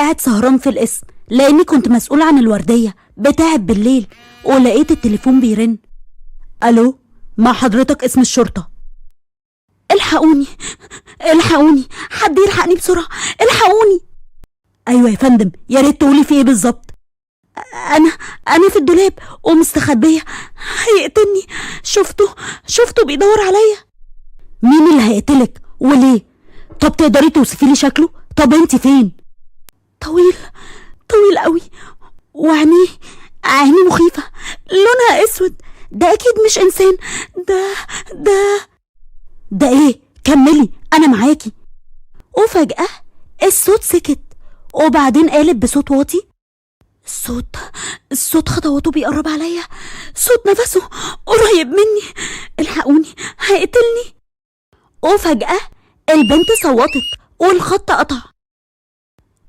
قاعد سهران في القسم لاني كنت مسؤول عن الوردية بتاعت بالليل، ولقيت التليفون بيرن. الو، مع حضرتك اسم الشرطة. الحقوني الحقوني، حد يلحقني بسرعة، الحقوني. ايوه يا فندم، يا ريت تقولي في ايه بالظبط. انا في الدولاب ومستخبية، هيقتلني، شفته بيدور عليا. مين اللي هيقتلك وليه؟ طب تقدري توصفي لي شكله؟ طب انت فين؟ طويل طويل قوي، وعينيه عينيه مخيفة، لونها اسود، ده اكيد مش انسان، ده ده ده ايه؟ كملي انا معاكي. وفجأة الصوت سكت، وبعدين قالت بصوت واطي، الصوت خطواته بيقرب عليا، صوت نفسه قريب مني، الحقوني هيقتلني. وفجأة البنت صوتت والخط قطع.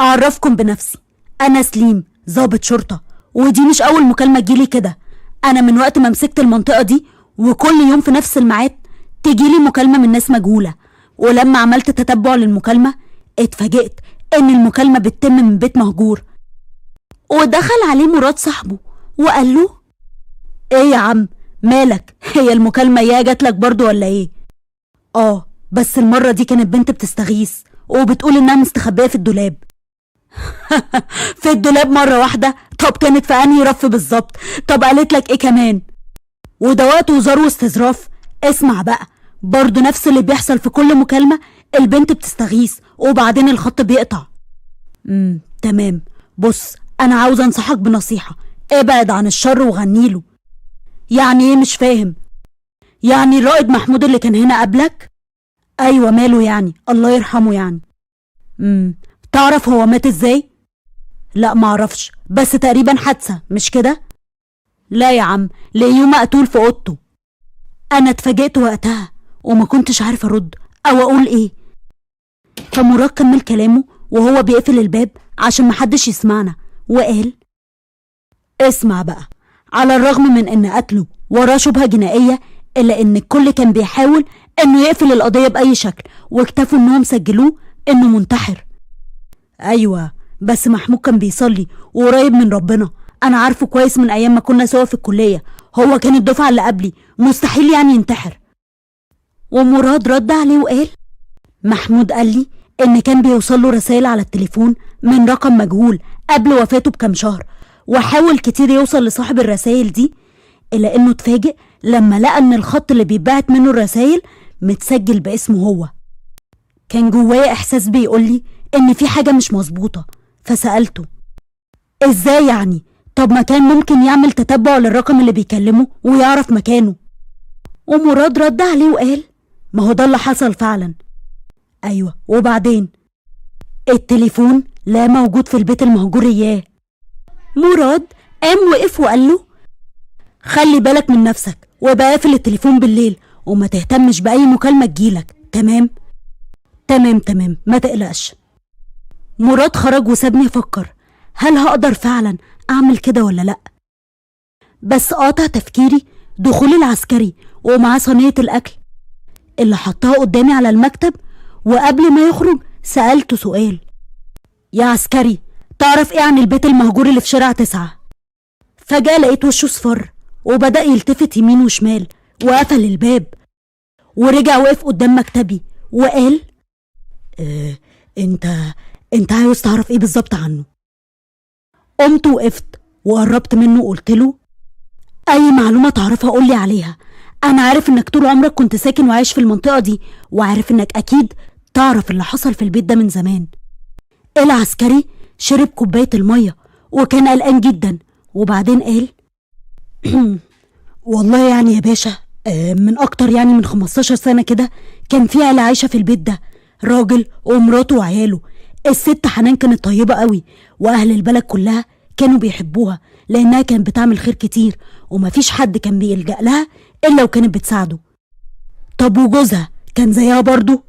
أعرفكم بنفسي، أنا سليم، ضابط شرطة، ودي مش أول مكالمة تجيلي كده. أنا من وقت ما مسكت المنطقة دي وكل يوم في نفس الميعاد تجيلي مكالمة من ناس مجهولة، ولما عملت تتبع للمكالمة اتفاجئت إن المكالمة بتتم من بيت مهجور. ودخل عليه مراد صاحبه وقال له ايه يا عم مالك، هي المكالمة يا جاتلك برضو ولا ايه؟ اه بس المرة دي كانت بنت بتستغيث وبتقول انها مستخبية في الدولاب. في الدولاب مرة واحدة؟ طب كانت في انهي رف بالظبط؟ طب قالت لك ايه كمان؟ وده وقت وزار واستظراف. اسمع بقى، برضو نفس اللي بيحصل في كل مكالمة، البنت بتستغيث وبعدين الخط بيقطع. تمام. بص انا عاوز انصحك بنصيحة، ابعد عن الشر وغنيله. يعني ايه؟ مش فاهم. يعني الرائد محمود اللي كان هنا قبلك؟ ايوه ماله يعني، الله يرحمه يعني. تعرف هو مات ازاي؟ لا معرفش، بس تقريبا حادثة مش كده؟ لا يا عم، لقيوه مقتول في اوضته. انا اتفاجئت وقتها وما كنتش عارفه ارد او اقول ايه. فمراد كمل كلامه وهو بيقفل الباب عشان محدش يسمعنا، وقال اسمع بقى، على الرغم من ان قتله وراه شبهة جنائية، الا ان الكل كان بيحاول انه يقفل القضية بأي شكل، واكتفوا انهم سجلوه انه منتحر. ايوه بس محمود كان بيصلي وقريب من ربنا، انا عارفه كويس من ايام ما كنا سوا في الكلية، هو كان الدفعة اللي قبلي، مستحيل يعني ينتحر. ومراد رد عليه وقال محمود قال لي ان كان بيوصل له رسائل على التليفون من رقم مجهول قبل وفاته بكام شهر، وحاول كتير يوصل لصاحب الرسائل دي، الا انه اتفاجئ لما لقى ان الخط اللي بيتبعت منه الرسائل متسجل باسمه هو. كان جوايا احساس بيقولي ان في حاجة مش مظبوطة، فسألته ازاي يعني؟ طب ما كان ممكن يعمل تتبع للرقم اللي بيكلمه ويعرف مكانه. ومراد رد عليه وقال ما هو ده اللي حصل فعلا. ايوه وبعدين؟ التليفون لا موجود في البيت المهجور اياه. مراد قام وقف وقال له خلي بالك من نفسك وبقى قافل التليفون بالليل وما تهتمش بأي مكالمة تجيلك، تمام؟ تمام تمام ما تقلقش. مراد خرج وسابني افكر هل هقدر فعلا اعمل كده ولا لا. بس قاطع تفكيري دخول العسكري ومعاه صينية الاكل اللي حطها قدامي على المكتب، وقبل ما يخرج سألته سؤال، يا عسكري تعرف ايه عن البيت المهجور اللي في شارع 9؟ فجأة لقيت وشه صفر وبدأ يلتفت يمين وشمال وقفل الباب ورجع وقف قدام مكتبي وقال انت عاوز تعرف ايه بالظبط عنه؟ قمت وقفت وقربت منه وقلت له اي معلومة تعرفها قولي عليها، انا عارف انك طول عمرك كنت ساكن وعايش في المنطقة دي، وعارف انك اكيد تعرف اللي حصل في البيت ده من زمان. العسكري شرب كوباية المية وكان قلقان جدا، وبعدين قال والله يعني يا باشا من اكتر يعني من 15 سنة كده كان في عيلة عايشة في البيت ده، راجل ومراته وعياله. الست حنان كانت طيبة قوي واهل البلد كلها كانوا بيحبوها لانها كانت بتعمل خير كتير ومفيش حد كان بيلجأ لها الا وكانت بتساعده. طب وجوزها كان زيها برضو؟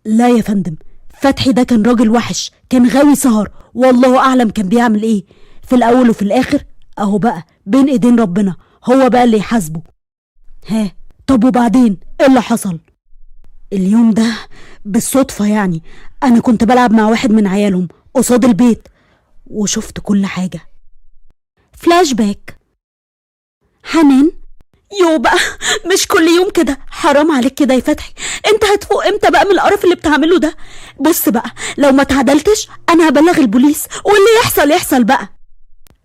لا يا فندم، فتحي ده كان راجل وحش، كان غاوي سهر والله اعلم كان بيعمل ايه. في الاول وفي الاخر اهو بقى بين ايدين ربنا، هو بقى اللي يحاسبه. ها طب وبعدين ايه اللي حصل؟ اليوم ده بالصدفة يعني أنا كنت بلعب مع واحد من عيالهم قصاد البيت وشفت كل حاجة. فلاش باك. حنان: يو بقى، مش كل يوم كده، حرام عليك كده يا فتحي، انت هتفوق امتى بقى من القرف اللي بتعمله ده؟ بص بقى، لو ما تعدلتش انا هبلغ البوليس واللي يحصل يحصل بقى.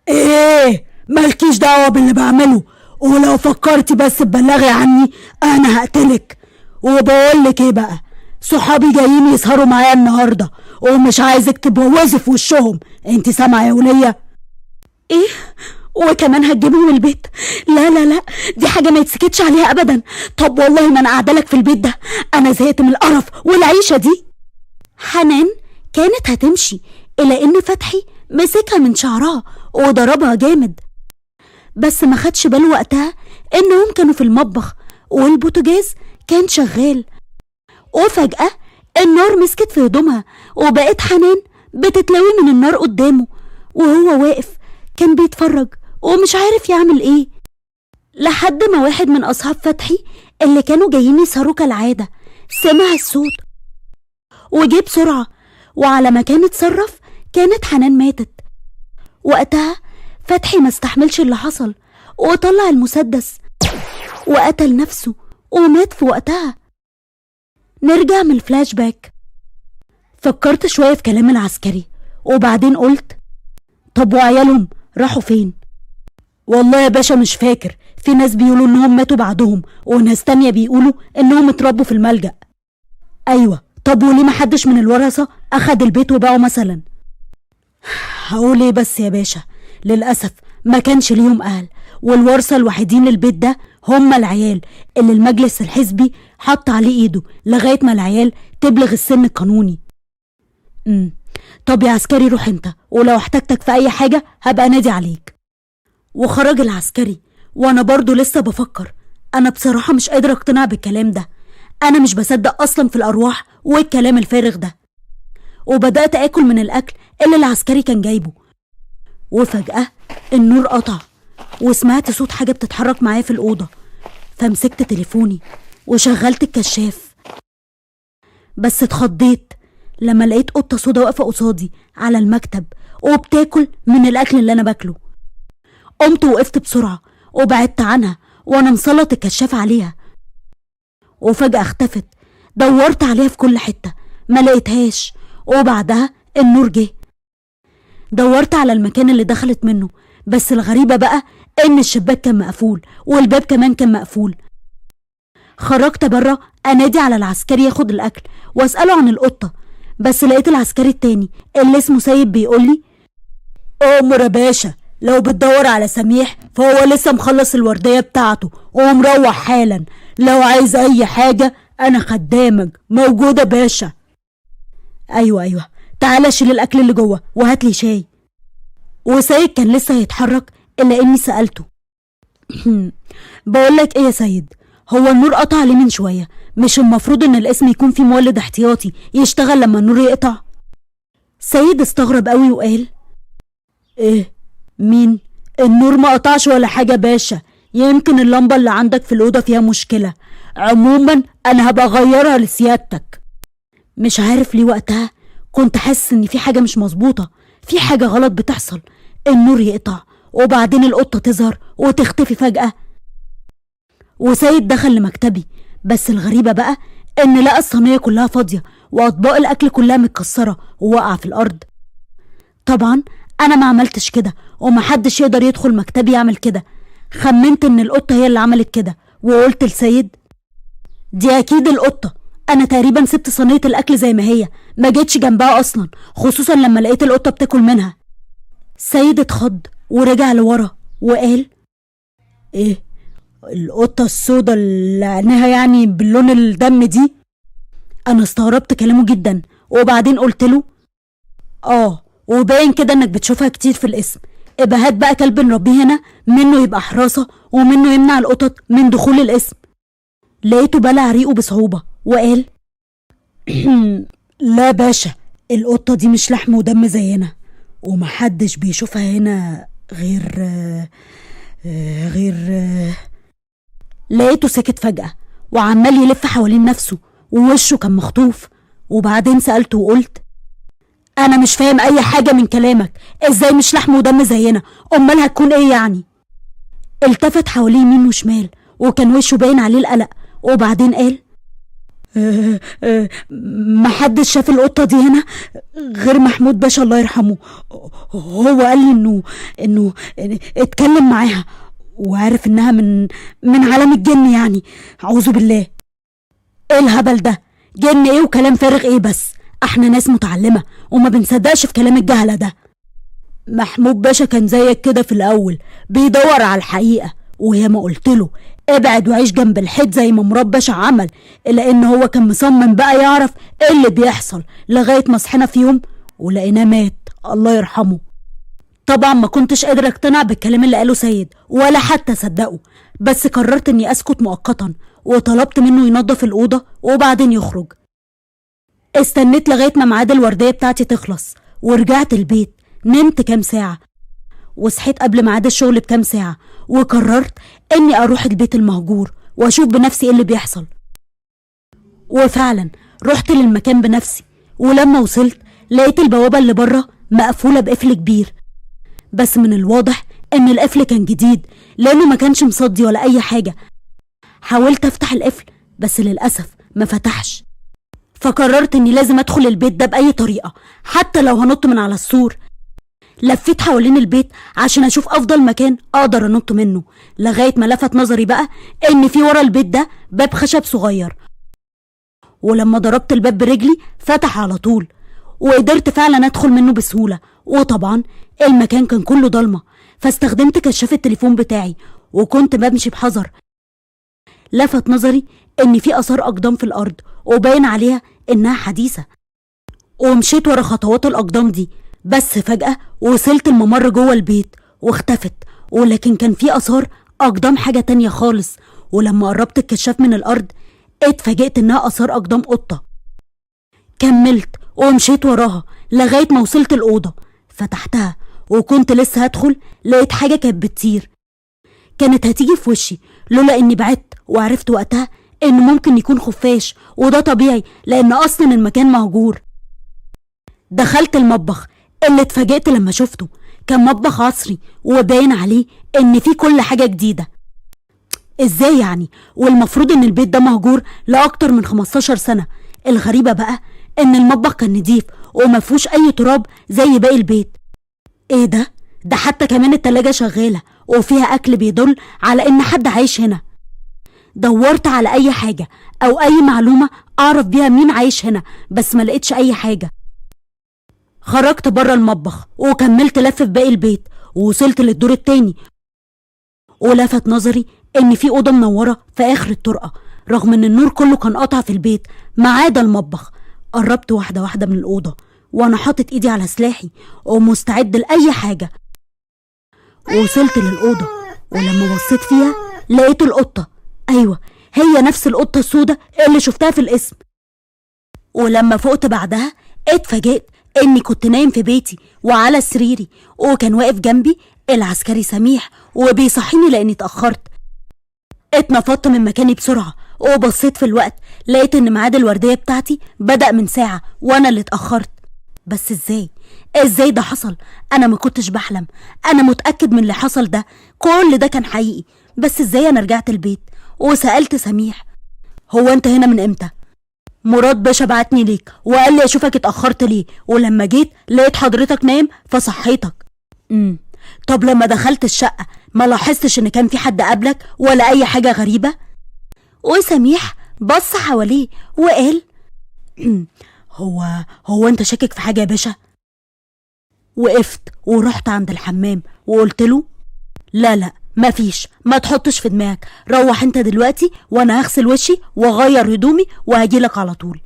ايه مالكيش دعوة باللي بعمله، ولو فكرتي بس تبلغي عني انا هقتلك. وبقولك ايه بقى، صحابي جايين يسهروا معايا النهارده ومش عايزك تبوظي في وشهم، انت سامعه يا وليه؟ ايه وكمان هتجيبهم البيت؟ لا لا لا، دي حاجة ما يتسكتش عليها ابدا. طب والله ما انا قاعدة لك في البيت ده، انا زهقت من القرف والعيشه دي. حنان كانت هتمشي الا ان فتحي مسكها من شعرها وضربها جامد، بس ما خدش باله وقتها انهم كانوا في المطبخ والبوتاجاز كان شغال. وفجأة النار مسكت في هدومها وبقت حنان بتتلوي من النار قدامه، وهو واقف كان بيتفرج ومش عارف يعمل ايه، لحد ما واحد من أصحاب فتحي اللي كانوا جايين يسهروا كالعادة سمع الصوت وجه بسرعة، وعلى ما كان اتصرف كانت حنان ماتت. وقتها فتحي ما استحملش اللي حصل وطلع المسدس وقتل نفسه ومات في وقتها. نرجع من الفلاش باك. فكرت شوية في كلام العسكري وبعدين قلت طب وعيالهم راحوا فين؟ والله يا باشا مش فاكر، في ناس بيقولوا انهم ماتوا بعدهم وناس تانية بيقولوا انهم اتربوا في الملجأ. ايوه، طب وليه محدش من الورثة اخد البيت وباعه مثلا؟ هقول ايه بس يا باشا، للأسف ما كانش ليهم اهل، والورثة الوحيدين للبيت ده هم العيال اللي المجلس الحزبي حط عليه ايده لغاية ما العيال تبلغ السن القانوني. طب يا عسكري روح انت، ولو احتجتك في اي حاجة هبقى نادي عليك. وخرج العسكري وانا برضو لسه بفكر. انا بصراحة مش قادرة اقتنع بالكلام ده، انا مش بصدق اصلا في الارواح والكلام الفارغ ده. وبدأت اكل من الاكل اللي العسكري كان جايبه، وفجأة النور قطع وسمعت صوت حاجة بتتحرك معايا في الأوضة، فمسكت تليفوني وشغلت الكشاف. بس اتخضيت لما لقيت قطة سودا واقفة قصادي على المكتب وبتاكل من الأكل اللي أنا باكله. قمت وقفت بسرعة وبعدت عنها وأنا مسلط الكشاف عليها، وفجأة اختفت. دورت عليها في كل حتة ما لقيتهاش، وبعدها النور جه. دورت على المكان اللي دخلت منه، بس الغريبة بقى إن الشباك كان مقفول والباب كمان كان مقفول. خرجت بره أنادي على العسكري ياخد الأكل وأسأله عن القطة، بس لقيت العسكري التاني اللي اسمه سيد بيقولي أمر يا باشا، لو بتدور على سميح فهو لسه مخلص الوردية بتاعته ومروح حالا، لو عايز أي حاجة أنا خدامك موجودة باشا. أيوة تعالى شيل الأكل اللي جوه وهات لي شاي. وسيد كان لسه هيتحرك إلا إني سألته بقولك إيه يا سيد، هو النور قطع ليه من شوية؟ مش المفروض إن القسم يكون فيه مولد احتياطي يشتغل لما النور يقطع؟ سيد استغرب قوي وقال إيه مين؟ النور ما قطعش ولا حاجة باشا، يمكن اللمبة اللي عندك في الأوضة فيها مشكلة، عموما أنا هبقى أغيرها لسيادتك. مش عارف ليه وقتها كنت حاسس إن في حاجة مش مظبوطة، في حاجة غلط بتحصل. النور يقطع وبعدين القطة تظهر وتختفي فجأة. وسيد دخل لمكتبي، بس الغريبة بقى إن لقى الصينية كلها فاضية وأطباق الأكل كلها متكسرة ووقع في الأرض. طبعا أنا ما عملتش كده ومحدش يقدر يدخل مكتبي يعمل كده. خمنت إن القطة هي اللي عملت كده، وقلت لسيد دي أكيد القطة، أنا تقريبا سبت صينية الأكل زي ما هي، ما جيتش جنبها أصلا، خصوصا لما لقيت القطة بتاكل منها. سيد اتخض ورجع لورا وقال إيه القطة السوداء اللي عينيها يعني باللون الدم دي؟ أنا استغربت كلامه جدا، وبعدين قلت له آه وباين كده إنك بتشوفها كتير في القسم، ابقى هات بقى كلب نربيه هنا، منه يبقى حراسة ومنه يمنع القطط من دخول القسم. لقيته بلع ريقه بصعوبة وقال لا باشا، القطة دي مش لحم ودم زينا، ومحدش بيشوفها هنا غير غير. لقيته ساكت فجأة وعمال يلف حوالين نفسه ووشه كان مخطوف. وبعدين سألته وقلت انا مش فاهم اي حاجة من كلامك، ازاي مش لحم ودم زينا؟ امال هتكون ايه يعني؟ التفت حواليه يمين وشمال وكان وشه باين عليه القلق، وبعدين قال محدش شاف القطة دي هنا غير محمود باشا الله يرحمه. هو قال لي انه اتكلم معاها وعرف انها من عالم الجن، يعني اعوذ بالله. ايه الهبل ده؟ جن ايه وكلام فارغ ايه؟ بس احنا ناس متعلمة وما بنصدقش في كلام الجهلة ده. محمود باشا كان زيك كده في الاول، بيدور على الحقيقة، وهي ما قلت له ابعد وعيش جنب الحيط زي ما مراد باشا عمل، الا ان هو كان مصمم بقى يعرف ايه اللي بيحصل، لغاية ما صحينا في يوم ولقيناه مات الله يرحمه. طبعا ما كنتش قادرة اقتنع بالكلام اللي قاله سيد ولا حتى صدقه، بس قررت اني اسكت مؤقتا، وطلبت منه ينظف الأوضة وبعدين يخرج. استنيت لغاية ما ميعاد الوردية بتاعتي تخلص ورجعت البيت، نمت كام ساعة وصحيت قبل ميعاد الشغل بكام ساعة، وقررت اني اروح البيت المهجور واشوف بنفسي ايه اللي بيحصل. وفعلا رحت للمكان بنفسي، ولما وصلت لقيت البوابة اللي بره مقفولة بقفل كبير، بس من الواضح ان القفل كان جديد لانه ما كانش مصدي ولا اي حاجة. حاولت افتح القفل بس للأسف ما فتحش، فقررت اني لازم ادخل البيت ده بأي طريقة حتى لو هنط من على السور. لفيت حوالين البيت عشان اشوف افضل مكان اقدر انط منه، لغاية ما لفت نظري بقى ان في ورا البيت ده باب خشب صغير، ولما ضربت الباب برجلي فتح على طول، وقدرت فعلا ادخل منه بسهولة. وطبعا المكان كان كله ضلمة، فاستخدمت كشاف التليفون بتاعي وكنت بمشي بحذر. لفت نظري ان في اثار اقدام في الارض وباين عليها انها حديثة، ومشيت ورا خطوات الاقدام دي، بس فجأة وصلت الممر جوه البيت واختفت، ولكن كان في آثار أقدام حاجة تانية خالص. ولما قربت الكشاف من الأرض اتفاجئت إنها آثار أقدام قطة. كملت ومشيت وراها لغاية ما وصلت الأوضة، فتحتها وكنت لسه هدخل لقيت حاجة كانت بتطير، كانت هتيجي في وشي لولا إني بعدت وعرفت وقتها إن ممكن يكون خفاش، وده طبيعي لأن أصلا المكان مهجور. دخلت المطبخ اللي اتفاجئت لما شفته، كان مطبخ عصري وباين عليه ان فيه كل حاجة جديدة. ازاي يعني؟ والمفروض ان البيت ده مهجور لأكتر من 15 سنة. الغريبة بقى ان المطبخ كان نضيف وما فيهوش اي تراب زي باقي البيت. ايه ده؟ ده حتى كمان التلاجة شغالة وفيها اكل بيدل على ان حد عايش هنا. دورت على اي حاجة او اي معلومة اعرف بيها مين عايش هنا، بس ما لقيتش اي حاجة. خرجت بره المطبخ وكملت لف في باقي البيت ووصلت للدور التاني، ولفت نظري ان في اوضة منورة في اخر الطرقه، رغم ان النور كله كان قطع في البيت ما عدا المطبخ. قربت واحدة واحدة من الاوضة وانا حاطط ايدي على سلاحي ومستعد لاي حاجة. وصلت للاوضه ولما بصيت فيها لقيت القطة، ايوه هي نفس القطة السوداء اللي شفتها في القسم. ولما فقت بعدها اتفاجئت اني كنت نايم في بيتي وعلى سريري، وكان واقف جنبي العسكري سميح وبيصحيني لاني اتاخرت. اتنفضت من مكاني بسرعة وبصيت في الوقت، لقيت ان ميعاد الوردية بتاعتي بدا من ساعة وانا اللي اتاخرت. بس ازاي ده حصل؟ انا ما كنتش بحلم، انا متاكد من اللي حصل ده، كل ده كان حقيقي. بس ازاي انا رجعت البيت؟ وسالت سميح، هو انت هنا من امتى؟ مراد باشا بعتني ليك وقال لي اشوفك اتاخرت ليه، ولما جيت لقيت حضرتك نايم فصحيتك. طب لما دخلت الشقة ما لاحظتش ان كان في حد قبلك ولا اي حاجة غريبة؟ وسميح بص حواليه وقال هو انت شاكك في حاجة يا باشا؟ وقفت ورحت عند الحمام وقلت له لا مفيش، ما تحطش في دماغك، روح انت دلوقتي وانا هغسل وشي واغير هدومي وهجيلك على طول.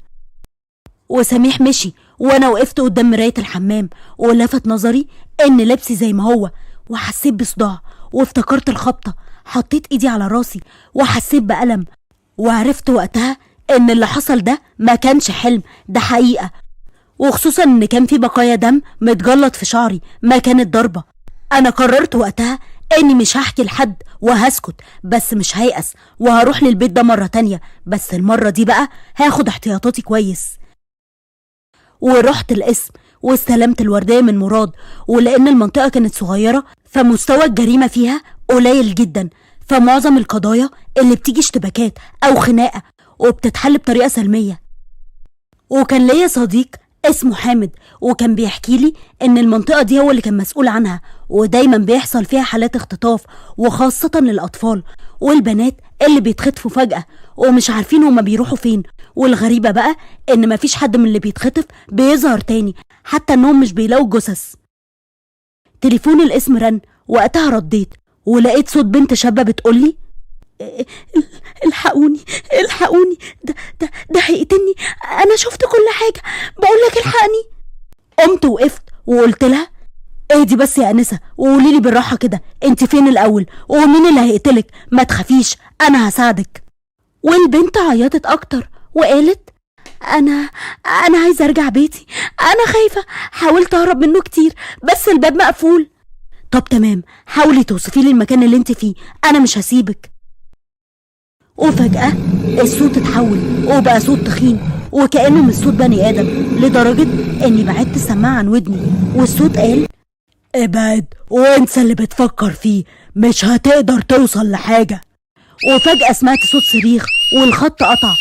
وسميح مشي وانا وقفت قدام مراية الحمام، ولفت نظري ان لبسي زي ما هو، وحسيت بصداع وافتكرت الخبطة. حطيت ايدي على راسي وحسيت بألم، وعرفت وقتها ان اللي حصل ده ما كانش حلم، ده حقيقة، وخصوصا ان كان في بقايا دم متجلط في شعري ما كانت ضربة. انا قررت وقتها اني مش هحكي لحد وهسكت، بس مش هيأس وهروح للبيت ده مرة تانية، بس المرة دي بقى هاخد احتياطاتي كويس. ورحت القسم واستلمت الوردية من مراد. ولأن المنطقة كانت صغيرة فمستوى الجريمة فيها قليل جدا، فمعظم القضايا اللي بتيجي اشتباكات أو خناقة وبتتحل بطريقة سلمية. وكان ليا صديق اسمه حامد، وكان بيحكي لي ان المنطقة دي هو اللي كان مسؤول عنها، ودايما بيحصل فيها حالات اختطاف، وخاصة للأطفال والبنات اللي بيتخطفوا فجأة ومش عارفين هما بيروحوا فين. والغريبة بقى ان مفيش حد من اللي بيتخطف بيظهر تاني، حتى انهم مش بيلاقوا جثث. تليفون الاسم رن، وقتها رديت ولقيت صوت بنت شابة بتقولي الحقوني الحقوني، ده ده ده هيقتلني، انا شفت كل حاجة، بقولك الحقني. قمت وقفت وقلت لها اهدي بس يا انسه، وقولي لي بالراحة كده انت فين الاول ومين اللي هيقتلك، ما تخافيش انا هساعدك. والبنت عيطت اكتر وقالت انا عايزه ارجع بيتي، انا خايفة، حاولت اهرب منه كتير بس الباب مقفول. طب تمام، حاولي توصفي لي المكان اللي انت فيه، انا مش هسيبك. وفجأة الصوت اتحول وبقى صوت تخين وكأنه مش صوت بني آدم، لدرجة اني بعدت السماعة عن ودني، والصوت قال ابعد وانسى اللي بتفكر فيه، مش هتقدر توصل لحاجة. وفجأة سمعت صوت صريخ والخط قطع.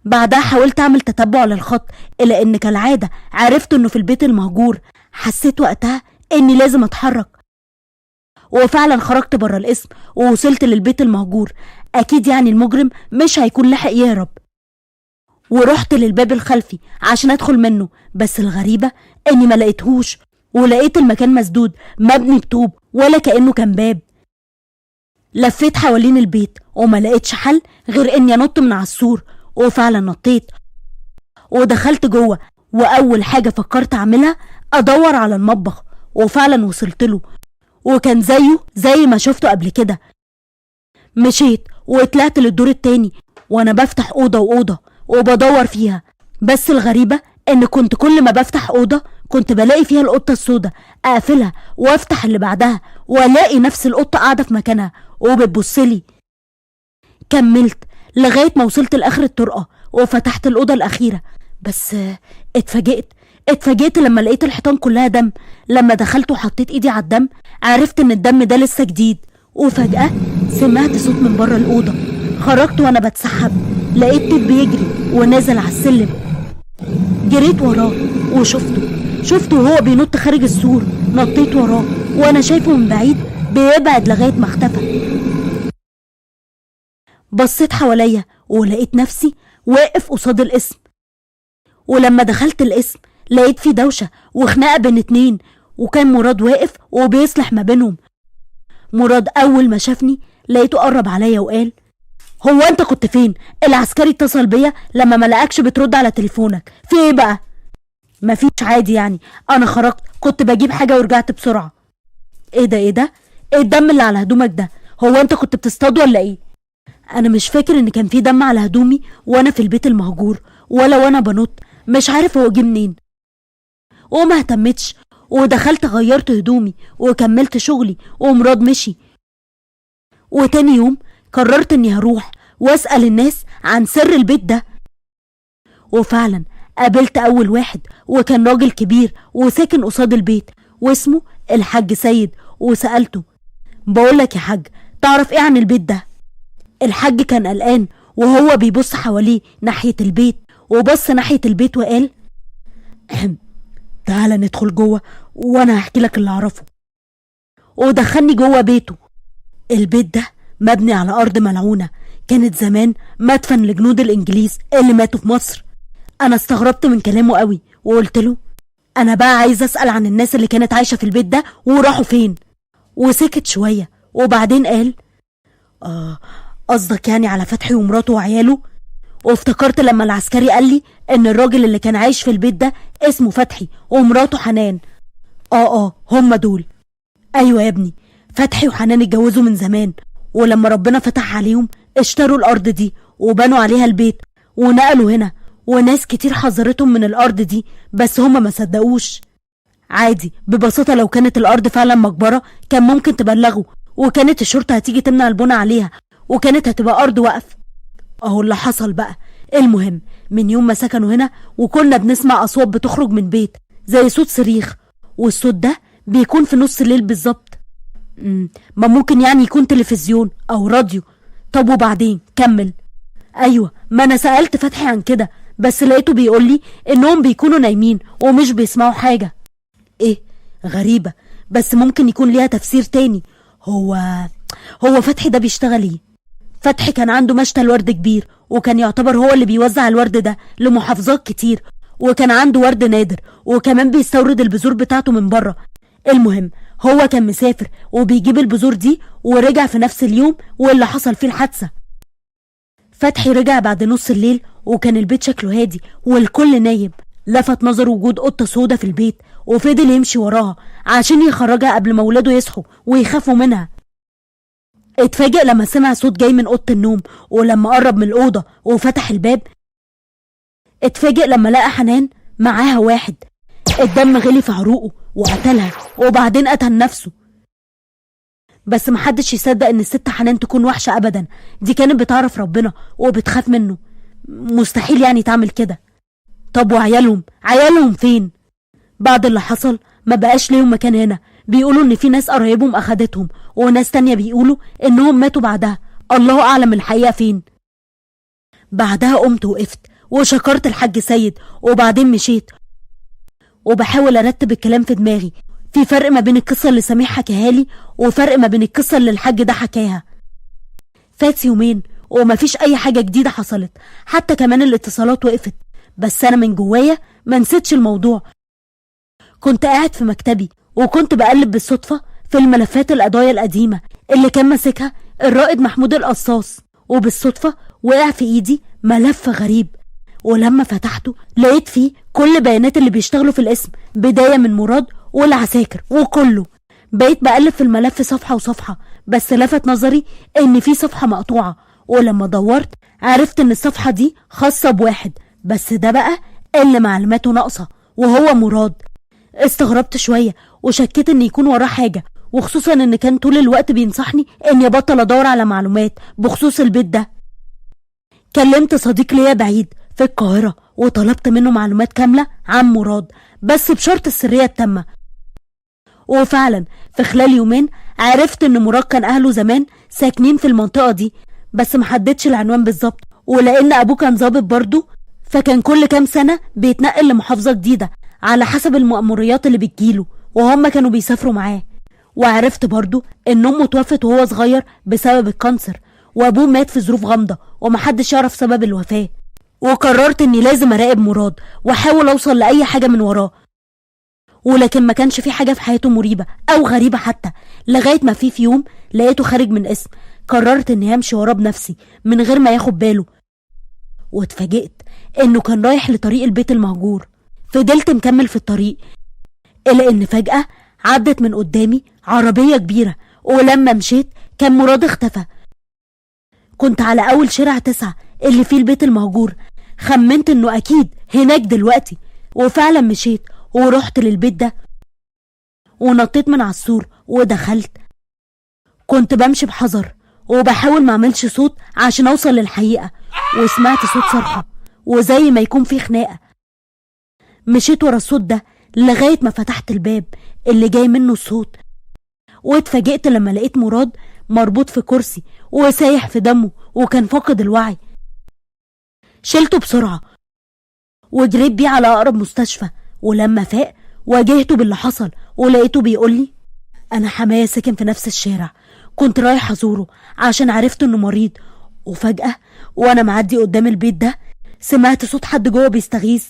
بعدها حاولت اعمل تتبع للخط، إلا ان كالعادة عرفت انه في البيت المهجور. حسيت وقتها اني لازم اتحرك، وفعلا خرجت بره القسم ووصلت للبيت المهجور. اكيد يعني المجرم مش هيكون لحق يهرب. ورحت للباب الخلفي عشان ادخل منه، بس الغريبة اني ما لقيتهوش، ولقيت المكان مسدود مبني بطوب ولا كأنه كان باب. لفيت حوالين البيت وما لقيتش حل غير اني انط من على السور، وفعلا نطيت ودخلت جوه. واول حاجة فكرت اعملها ادور على المطبخ، وفعلا وصلت له وكان زيه زي ما شفته قبل كده. مشيت وطلعت للدور التاني وانا بفتح اوضة واوضه وبدور فيها، بس الغريبة ان كنت كل ما بفتح اوضة كنت بلاقي فيها القطة السوداء، اقفلها وافتح اللي بعدها والاقي نفس القطة قاعدة في مكانها وبتبصلي. كملت لغاية ما وصلت لاخر الطرقه وفتحت الاوضة الاخيرة، بس اتفاجئت لما لقيت الحيطان كلها دم. لما دخلت وحطيت ايدي على الدم عرفت ان الدم ده لسه جديد. وفجأة سمعت صوت من بره الأوضة، خرجت وانا بتسحب، لقيت تيب بيجري ونازل على السلم. جريت وراه وشفته وهو بينط خارج السور. نطيت وراه وانا شايفه من بعيد بيبعد لغاية ما اختفى. بصيت حواليا ولقيت نفسي واقف قصاد القسم. ولما دخلت القسم لقيت في دوشة وخناقة بين اتنين، وكان مراد واقف وبيصلح ما بينهم. مراد أول ما شافني لقيته قرب عليا وقال هو أنت كنت فين؟ العسكري اتصل بيا لما ما لقاكش بترد على تليفونك، في ايه بقى؟ مفيش عادي يعني، أنا خرجت كنت بجيب حاجة ورجعت بسرعة. ايه ده ايه ده؟ ايه الدم اللي على هدومك ده؟ هو أنت كنت بتصطاد ولا ايه؟ أنا مش فاكر إن كان في دم على هدومي وأنا في البيت المهجور ولا وأنا بنط، مش عارف هو جه منين. وما اهتمتش ودخلت غيرت هدومي وكملت شغلي ومراد مشي. وتاني يوم قررت اني هروح واسأل الناس عن سر البيت ده. وفعلا قابلت اول واحد، وكان راجل كبير وساكن قصاد البيت واسمه الحاج سيد. وسألته بقولك يا حاج تعرف ايه عن البيت ده؟ الحاج كان قلقان وهو بيبص حواليه ناحية البيت، وبص ناحية البيت وقال تعالى ندخل جوه وانا هحكي لك اللي اعرفه. ودخلني جوه بيته. البيت ده مبني على ارض ملعونة، كانت زمان مدفن لجنود الانجليز اللي ماتوا في مصر. انا استغربت من كلامه قوي وقلت له انا بقى عايز اسال عن الناس اللي كانت عايشه في البيت ده وراحوا فين. وسكت شوية وبعدين قال قصدك يعني على فتحي ومراته وعياله؟ وافتكرت لما العسكري قال لي ان الراجل اللي كان عايش في البيت ده اسمه فتحي ومراته حنان. هم دول. ايوه يا ابني، فتحي وحنان اتجوزوا من زمان، ولما ربنا فتح عليهم اشتروا الارض دي وبنوا عليها البيت ونقلوا هنا، وناس كتير حذرتهم من الارض دي بس هما ما صدقوش. عادي ببساطة لو كانت الارض فعلا مقبرة كان ممكن تبلغوا، وكانت الشرطة هتيجي تمنع البنى عليها، وكانت هتبقى ارض وقف. اهو اللي حصل بقى. المهم من يوم ما سكنوا هنا وكنا بنسمع اصوات بتخرج من بيت، زي صوت صريخ، والصوت ده بيكون في نص الليل بالظبط. ما ممكن يعني يكون تلفزيون أو راديو. طب وبعدين كمل. أيوة، ما أنا سألت فتحي عن كده، بس لقيته بيقولي إنهم بيكونوا نايمين ومش بيسمعوا حاجة. إيه غريبة، بس ممكن يكون ليها تفسير تاني. هو فتحي ده بيشتغل إيه؟ فتحي كان عنده مشتل ورد كبير، وكان يعتبر هو اللي بيوزع الورد ده لمحافظات كتير، وكان عنده ورد نادر، وكمان بيستورد البذور بتاعته من بره. المهم هو كان مسافر وبيجيب البذور دي، ورجع في نفس اليوم واللي حصل فيه الحادثة. فتحي رجع بعد نص الليل، وكان البيت شكله هادي والكل نايم. لفت نظره وجود قطة سودة في البيت، وفضل يمشي وراها عشان يخرجها قبل ما ولاده يصحوا ويخافوا منها. اتفاجئ لما سمع صوت جاي من أوضة النوم، ولما قرب من الأوضة وفتح الباب اتفاجئ لما لقى حنان معاها واحد. الدم غلي في عروقه وقتلها، وبعدين قتل نفسه. بس محدش يصدق ان الست حنان تكون وحشة ابدا، دي كانت بتعرف ربنا وبتخاف منه، مستحيل يعني تعمل كده. طب وعيالهم، عيالهم فين؟ بعد اللي حصل ما بقاش ليهم مكان هنا. بيقولوا ان في ناس قرايبهم اخدتهم، وناس تانية بيقولوا انهم ماتوا بعدها، الله اعلم الحقيقة فين. بعدها قمت وقفت وشكرت الحاج سيد، وبعدين مشيت وبحاول ارتب الكلام في دماغي. في فرق ما بين القصة اللي سميح حكاها لي وفرق ما بين القصة اللي الحاج ده حكاها. فات يومين ومفيش اي حاجة جديدة حصلت، حتى كمان الاتصالات وقفت. بس انا من جوايا ما نسيتش الموضوع. كنت قاعد في مكتبي وكنت بقلب بالصدفة في الملفات القضايا القديمة اللي كان ماسكها الرائد محمود القصاص، وبالصدفة وقع في ايدي ملف غريب، ولما فتحته لقيت فيه كل بيانات اللي بيشتغلوا في القسم، بداية من مراد والعساكر وكله. بقيت بقلب في الملف صفحة وصفحة، بس لفت نظري ان في صفحة مقطوعة، ولما دورت عرفت ان الصفحة دي خاصة بواحد بس، ده بقى اللي معلوماته ناقصة وهو مراد. استغربت شوية وشكيت ان يكون وراه حاجة، وخصوصا ان كان طول الوقت بينصحني اني ابطل ادور على معلومات بخصوص البيت ده. كلمت صديق ليا بعيد في القاهرة وطلبت منه معلومات كاملة عن مراد، بس بشرط السرية التامة. وفعلا في خلال يومين عرفت ان مراد كان اهله زمان ساكنين في المنطقة دي، بس محددش العنوان بالظبط، ولان ابوه كان ظابط برضه فكان كل كام سنة بيتنقل لمحافظة جديدة على حسب المأموريات اللي بتجيله، وهم كانوا بيسافروا معاه. وعرفت برضو ان امه توفت وهو صغير بسبب ال cancer، وابوه مات في ظروف غامضة ومحدش يعرف سبب الوفاة. وقررت اني لازم اراقب مراد واحاول اوصل لاي حاجة من وراه، ولكن ما كانش في حاجة في حياته مريبة او غريبة حتى، لغاية ما في يوم لقيته خارج من قسم. قررت اني همشي وراه بنفسي من غير ما ياخد باله، واتفاجئت انه كان رايح لطريق البيت المهجور. فضلت مكمل في الطريق إلا إن فجأة عدت من قدامي عربية كبيرة، ولما مشيت كان مراد اختفى. كنت على أول شارع 9 اللي فيه البيت المهجور، خمنت إنه أكيد هناك دلوقتي، وفعلا مشيت ورحت للبيت ده ونطيت من على السور ودخلت. كنت بمشي بحذر وبحاول ما اعملش صوت عشان اوصل للحقيقة، وسمعت صوت صرخة وزي ما يكون في خناقة. مشيت ورا الصوت ده لغاية ما فتحت الباب اللي جاي منه الصوت، واتفاجئت لما لقيت مراد مربوط في كرسي وسايح في دمه وكان فاقد الوعي. شلته بسرعة وجريت بيه على أقرب مستشفى، ولما فاق واجهته باللي حصل ولقيته بيقولي أنا حماية ساكن في نفس الشارع، كنت رايح أزوره عشان عرفت إنه مريض، وفجأة وأنا معدي قدام البيت ده سمعت صوت حد جوه بيستغيث.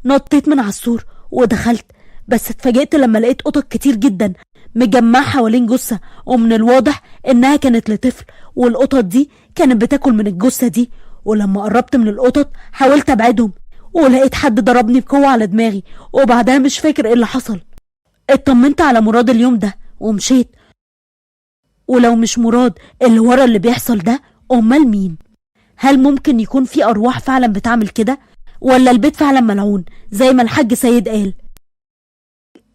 نطيت من على السور ودخلت، بس اتفاجئت لما لقيت قطط كتير جدا مجمعة حوالين جثة، ومن الواضح انها كانت لطفل، والقطط دي كانت بتاكل من الجثة دي. ولما قربت من القطط حاولت ابعدهم، ولقيت حد ضربني بقوة على دماغي، وبعدها مش فاكر ايه اللي حصل. اطمنت على مراد اليوم ده ومشيت. ولو مش مراد اللي ورا اللي بيحصل ده، امال مين؟ هل ممكن يكون في ارواح فعلا بتعمل كده، ولا البيت فعلا ملعون زي ما الحاج سيد قال؟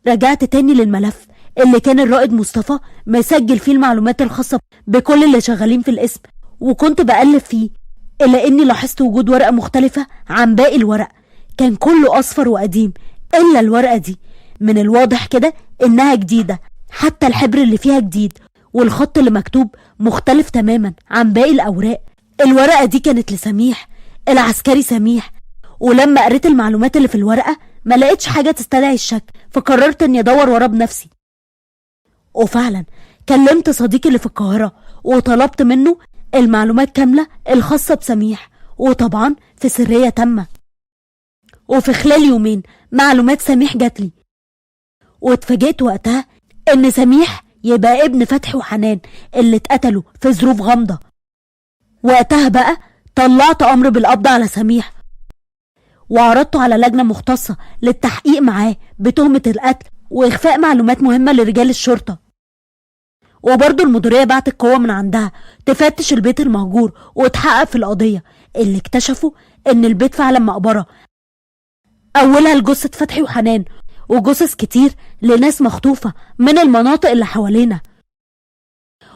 رجعت تاني للملف اللي كان الرائد مصطفى مسجل فيه المعلومات الخاصة بكل اللي شغالين في القسم، وكنت بقلب فيه، إلا إني لاحظت وجود ورقة مختلفة عن باقي الورق، كان كله أصفر وقديم إلا الورقة دي. من الواضح كده إنها جديدة، حتى الحبر اللي فيها جديد، والخط اللي مكتوب مختلف تماما عن باقي الأوراق. الورقة دي كانت لسميح، العسكري سميح. ولما قريت المعلومات اللي في الورقة ما لقيتش حاجة تستدعي الشك، فقررت اني ادور وراه بنفسي. وفعلا كلمت صديقي اللي في القاهرة وطلبت منه المعلومات كاملة الخاصة بسميح، وطبعا في سرية تامة. وفي خلال يومين معلومات سميح جاتلي، واتفاجئت وقتها ان سميح يبقى ابن فتحي وحنان اللي اتقتلوا في ظروف غامضة. وقتها بقى طلعت امر بالقبض على سميح، وعرضته على لجنة مختصة للتحقيق معاه بتهمة القتل وإخفاء معلومات مهمة لرجال الشرطة. وبرضه المديرية بعتت قوة من عندها تفتش البيت المهجور وتحقق في القضية، اللي اكتشفوا إن البيت فعلا مقبرة، أولها لجثة فتحي وحنان وجثث كتير لناس مخطوفة من المناطق اللي حوالينا.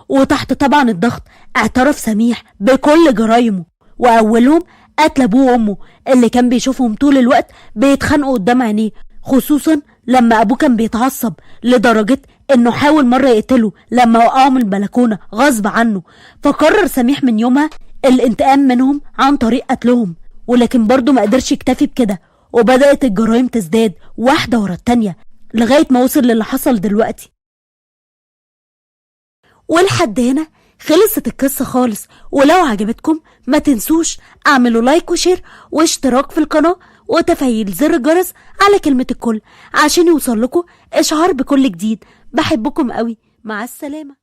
وتحت طبعا الضغط اعترف سميح بكل جرايمه، وأولهم قتل أبوه وأمه اللي كان بيشوفهم طول الوقت بيتخانقوا قدام عينيه، خصوصا لما أبوه كان بيتعصب لدرجة إنه حاول مرة يقتله لما وقعه من البلكونة غصب عنه. فقرر سميح من يومها الانتقام منهم عن طريق قتلهم، ولكن برضه ما قدرش يكتفي بكده، وبدأت الجرائم تزداد واحدة ورا التانية لغاية ما وصل للي حصل دلوقتي. ولحد هنا خلصت القصة خالص. ولو عجبتكم ما تنسوش اعملوا like و share واشتراك في القناة وتفعيل زر الجرس على كلمة الكل عشان يوصل لكم اشعار بكل جديد. بحبكم قوي، مع السلامة.